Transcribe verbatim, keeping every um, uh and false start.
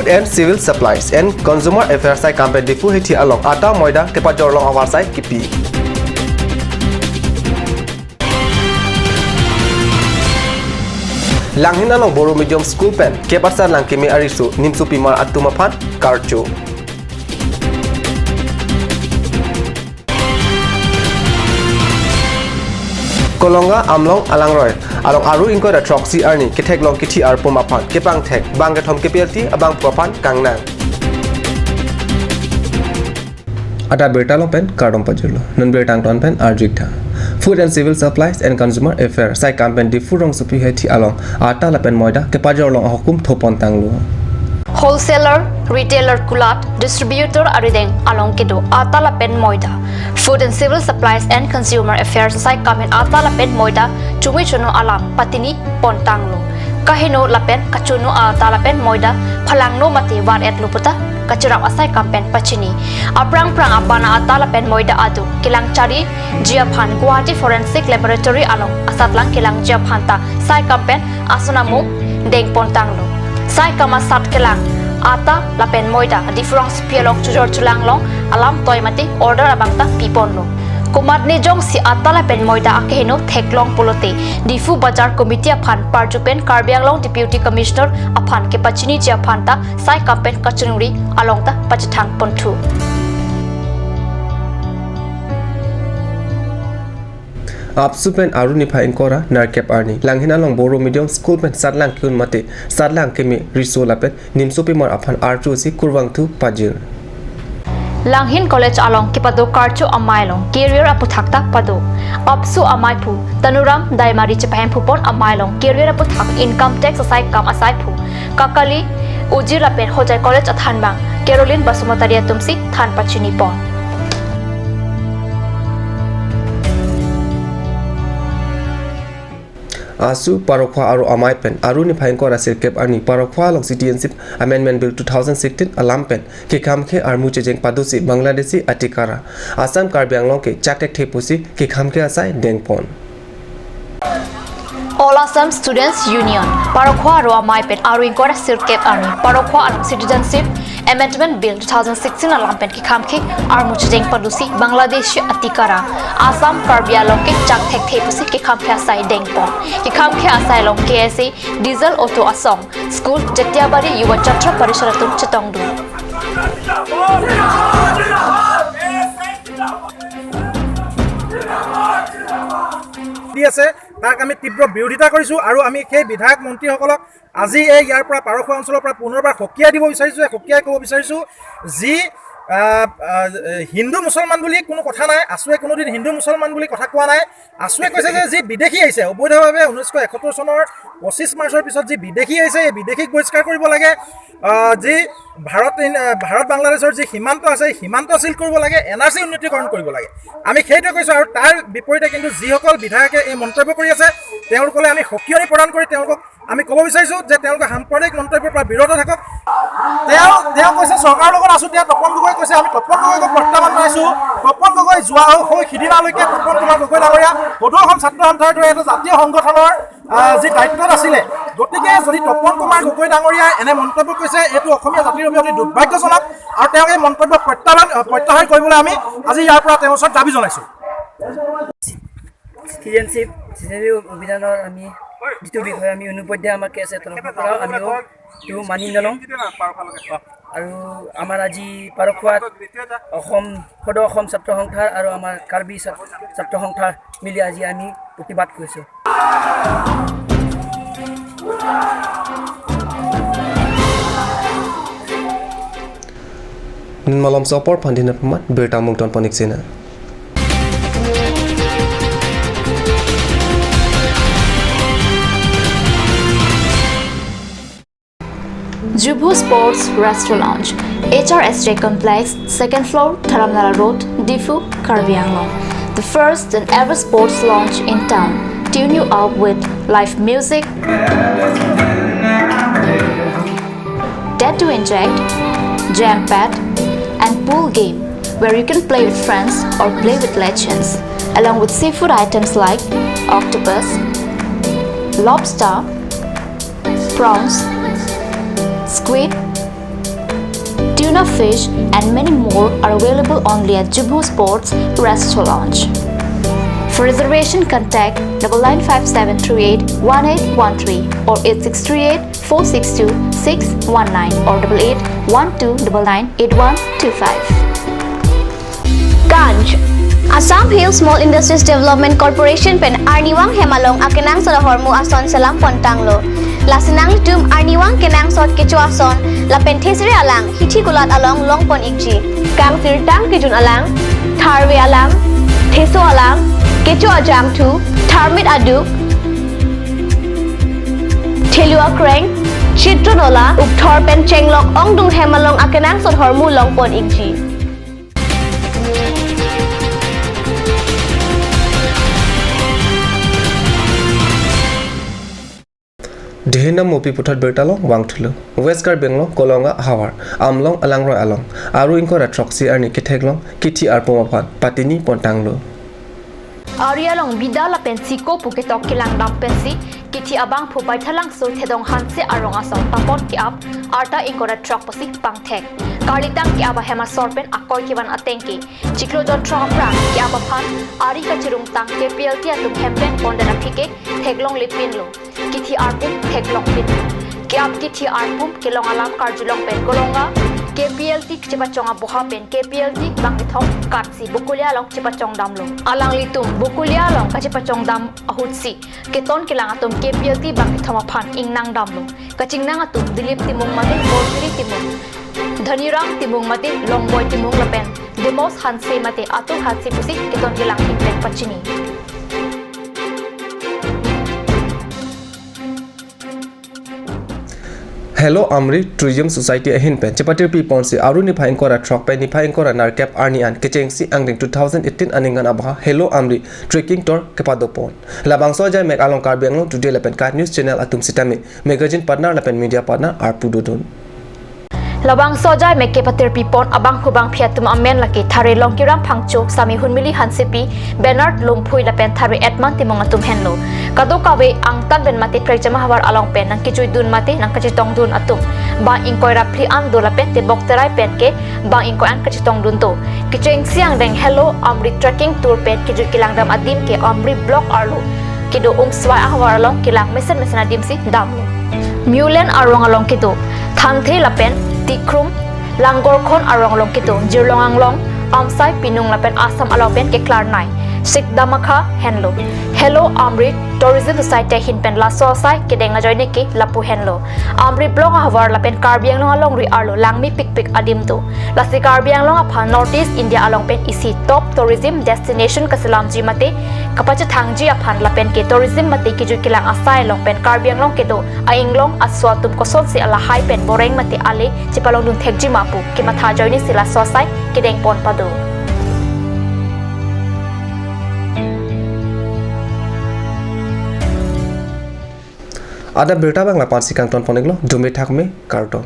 and Civil Supplies and Consumer Affairs saikam pen Diphu hithi along atta moida kepajor long avarsai kipi. Langhin along Boro Medium School pen kep asat lang keme ariso nimsopimar atum aphan karcho. Kolonga Amlong alangroi along Aru ingkoi ra throksi arni ketheklong kithi arpum aphan kepangthek bang kethom kepelti abangphu aphan kangnang. Atta birta along pen kardom pajirlo. Non birta angton pen arju-ik tha. Food and Civil Supplies and Consumer Affairs saikam pen Diphu rongsopi hithi along atta lapen moida kepajor long ahukum thopon tanglo. Wholesaler, retailer kulat, distributor arideng along kedo atta lapen moida. Food and Civil Supplies and Consumer Affairs saikam pen atta lapen moida chumi chono alam patini pon tanglo. Kaheno lapen kachono atta lapen moida phalangno mate var-etlo puta kachirap asaikam pen pachini. Aphrang phrang abana atta lapen moida aduk kelang chariji aphan Guwahati Forensic Laboratory along asatlang kelangji aphan ta saikam pen ason amung dengpon tanglo. Saikam asat kelang atta lapen moida Diphu rongsopi along chojor cholang long alam toi mate order abang ta piponlo. Komatne jongsi atta lapen moida akeheno theklong pulote Diphu Bazar Committee aphan parju pen Karbi Anglong Deputy Commissioner aphan kepachiniji aphan ta saikam pen kachiningri along ta pachethang ponthu. AAPSU pen Aru niphai ingkoi ra nerkep arni Langhin along Boro Medium School pen satlang ki-un mate satlang keme riso lapen nimsopimar aphan archo si kurvangthu pajir. Langhin College along kepado karcho amei along career aputhak ta pado. AAPSU ameiphu Tanuram Daimari chepahemphu pon amei along career aputhak income tax asaikam aseiphu Kakali Ujir lapen Hojai College athanbang Caroline Basumatary atum si than pachini pon. AAPSU Parokhowa Aru Amei pen Aru niphai ingkoi ra sirkep arni Parokhowa along Citizenship Amendment Bill two thousand sixteen alam pen kekhamkhe armu chejeng padosi Bangladeshi atikara Assam Karbi Anglong ke chak thekthe pusi kekhamkhe asai dengpon. All Assam Students Union Parokhowa Aru Amei pen Aru ingkoi ra sirkep arni Parokhowa along Citizenship Amendment Bill two thousand sixteen alam pen kekhamkhe armu chejeng padosi Bangladeshi atikara Assam Karbi Anglong ke chak thekthe pusi kekhamkhe asai dengpon. Kekhamkhe asai along K S A, Diesel Auto Asong, School, Jatiabari Yuva Chhatra Parishad atum chetongdun. দি আছে, তাক আমি তীব্ৰ বিৰোধিতা কৰিছো আৰু আমি সেই বিধায়ক মন্ত্ৰীসকলক আজি এই ইয়াৰ পৰা পাৰখোৱা অঞ্চলৰ পৰা পুনৰবাৰ সকীয়াই দিব বিচাৰিছো, সকীয়াই ক'ব বিচাৰিছো যি, আহ, আহ, হিন্দু মুছলমান বুলি কোনো কথা নাই, আছুৱে কোনোদিন হিন্দু মুছলমান বুলি কথা কোৱা নাই। আছুৱে কৈছে যে যি বিদেশী আহিছে অবৈধভাৱে ঊনৈছশ এসত্তৰ চনৰ পঁচিছ মাৰ্চৰ পিছত যি বিদেশী আহিছে, এই বিদেশীক বহিষ্কাৰ কৰিব লাগে। আহ, যি ভাৰত ইন-, আহ, ভাৰত বাংলাদেশৰ যি সীমান্ত আছে, সীমান্ত চিল কৰিব লাগে, এন আৰ চি উন্নীতকৰণ কৰিব লাগে। আমি সেইটোৱে কৈছো। আৰু তাৰ বিপৰীতে কিন্তু যিসকল বিধায়কে এই মন্তব্য কৰি আছে, তেওঁলোকলৈ আমি সকীয়নি প্ৰদান কৰি তেওঁলোকক আমি ক'ব বিচাৰিছো যে তেওঁলোকে সাম্প্ৰদায়িক মন্তব্যৰ পৰা বিৰত থাকক। তেওঁ, তেওঁ কৈছে চৰকাৰৰ লগত আছো, তেওঁ তপন গগৈ কৈছে, আমি তপন গগৈক প্ৰত্যাহ্বান জনাইছো। তপন গগৈ যোৱা হৈ সিদিনালৈকে তপন কুমাৰ গগৈ ডাঙৰীয়া সদৌ অসম ছাত্ৰ সন্থাৰ দৰে এটা জাতীয় সংগঠনৰ, আহ, যি দায়িত্বত আছিলে। গতিকে যদি তপন কুমাৰ গগৈ ডাঙৰীয়াই এনে মন্তব্য কৈছে, এইটো অসমীয়া জাতিৰ বাবে অতি দুৰ্ভাগ্যজনক আৰু তেওঁ এই মন্তব্য প্ৰত্যাহ্বান, আহ, প্ৰত্যাহাৰ কৰিবলৈ আমি আজি ইয়াৰ পৰা তেওঁৰ ওচৰত দাবী জনাইছো। চিটিজেনশ্বিপ, চিটিজেনশ্বিপ অভিধানৰ আমি যিটো বিষয়ে আমি অনুপদ্যা আমাৰ কে এছ এ তৰফৰ পৰা আমিও এইটো মানি নলওঁ। আৰু আমাৰ আজি পাৰখোৱাত অসম, সদৌ অসম ছাত্ৰ সন্থাৰ আৰু আমাৰ কাৰ্বি ছা-, ছাত্ৰ সন্থাৰ মিলি আজি আমি প্ৰতিবাদ কৰিছোঁ। Nin malom sopor phan dinat pamat birta mungton ponik sena. Jubo Sports Restaurant Lounge, H R S J Complex, second floor, Dharamnala Road, Diphu, Karbi Anglong. The first and ever sports lounge in town. Tune you up with live music, Tattoo Inject, Jam Pad, and pool game where you can play with friends or play with legends, along with seafood items like octopus, lobster, prawns, squid, tuna fish, and many more are available only at Jubu Sports Resto Lounge. For reservation, contact double nine five seven three eight one eight one three or eight six three eight four six two six one nine or double eight one two double nine eight one two five. Ganj. Assam Hill Small Industries Development Corporation pen arnivang hem along akenangsot ahormu ason selam pontanglo. Lasi nanglitum arnivang kenangsot kecho ason lapen thesere alang hithi kulat along longpon ikji. Kangsirtang kejun alang, tharve alang, theso alang, kecho ajangthu, tharmit aduk, thelu akreng, chitro nola, ukthor pen chenglok ongdung hem along akenangsot ahormu longpon ikji. Dehin Namopi puthot birta along vangthulo. West Karbi Anglong Kolonga ahavar Amlong alangroi along aru ingkoi ra throksi arni ketheklong kithi arpum aphan patini pontanglo. Ari along bida lapen siko pu ketok kelangdam pensi kithi abangphu Baithalangso Thedong Hanse arong asong Tapon ke-ap arta ingkoi ra throk pusi pangthek. Karlitang ke-ap ahem asor pen akoi kevan ateng ke chiklo jon throk aphrang ke-ap aphan ari kachirungtang K P L T atum hem pen pondet aphi ke theklongle pinlo. Kithi arpum theklong pinlo. Ke-ap kithi arpum kelong alam karjulong pen Kolonga K P L T kachepachong aboha pen K P L T bangkethom katsi Bokolia along chepachong damlo. Alanglitum Bokolia along kachepachong dam ahutsi keton kelang atum K P L T bangkethom aphan ingnang damlo. Kachingnang atum Dilip Timung mate Bolpiri Timung, Dhaniram Timung mate Longboi Timung lapen Demos Hanse mate Atul Hanse pusi keton kelang ahin pen pachini. Hello Amri Tourism Society ahin pen chepatirpi ponsi aru niphai ingkoi ra throk pen niphai ingkoi ra nerkep arni an kechengsi angdeng two thousand eighteen aningkan aboha Hello Amri Trekking Tour kepadopon. Labangso ajai mek along Karbi Anglong Today lapen KAT News Channel atum sitame magazine partner lapen media partner arpu dodun. Labangso ajai mek kepatirpi pon abangphu bangphi atum amen lake thare Longkiram Phangcho, Sami Hunmili Hansepi, Bernard Lumphui lapen thare Edman Timung atum henlo. Kadokave angtan pen mate prekjama havar along pen nangkejuidun mate nangkachetongdun atum bang ingkoi ra phli an do lapen tebok terai pen ke bang ingkoi an kachetongdun do. Kechengsi angdeng Hello Amri Trekking Tour pen kejut kelangdam adim ke Amri Block arlo kedo Umswai ahavar along kelang mesen mesen adimsi damlo. Mewlen arong along kedo Thanthe lapen Tikrum, Langorkhon arong along kedo Jirlong Anglong, Amsai Pinung lapen Assam along pen keklarnei Sikdamakha henlo. Hello Amri Tourism Society ahin pen laso asai kedeng ajoine ke lapu henlo. Amri Block ahavar lapen Karbi Anglong alongri arlo langmepikpik adim do. Lasi Karbi Anglong aphan North East India along pen isi top tourism destination kaselamji mate kapachethangji aphan lapen ke tourism mate kejut kelang asai along pen Karbi Anglong kedo a-inglong aso atum kosonsi alahai pen boreng mate ale chepalongdun thekji ma pu kematha ajoinesi laso asai kedeng pon pado. Adap birta abang lapu-ansi kangton pon-iklo, dome thakme, kardom.